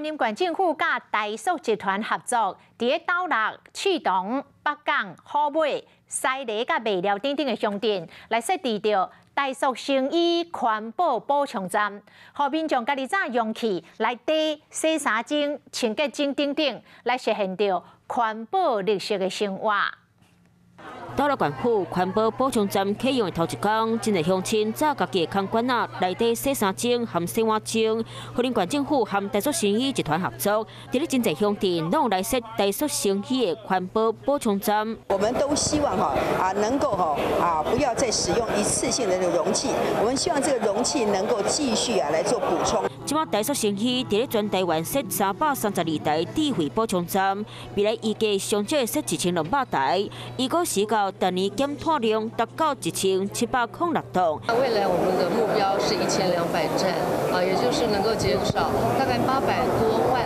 林縣政府佮台塑集團合作，佇咧斗六、刺桐、北港、虎尾、西螺佮麥寮等等的鄉鎮，來設置著台塑成衣環保補充站，予民眾家己紮容器來提洗衫精、清潔精等等，來實現著環保綠色的生活。斗六縣府環保補充站啟用的頭一工，真濟鄉親紮家己的空罐仔，內底洗衫精和洗碗精。雲林縣政府和台塑成衣集團合作，佇咧真濟鄉鎮攏來設台塑成衣的環保補充站。我們都希望哈啊能夠哈啊不要再使用一次性的這個容器，我們希望這個容器能夠繼續啊來做補充。這馬台塑成衣佇咧全台灣設332台智慧補充站，未來預計上少設1200台，預估時到逐年減碳量達到1706噸。未來我們的目標是1200站，啊，也就是能夠減少大概800多萬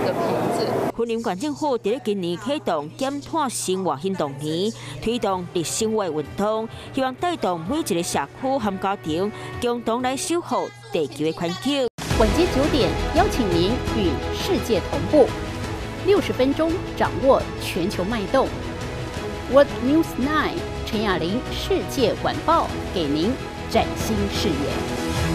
的瓶子。雲林縣政府佇咧今年啟動減碳生活行動年，推動綠生活運動，希望帶動每一个社區和家庭共同來守護地球的環境。晚間9點，邀請您與世界同步，60分鐘掌握全球脈動。World News 9 陳雅玲世界晚報，給您嶄新視野。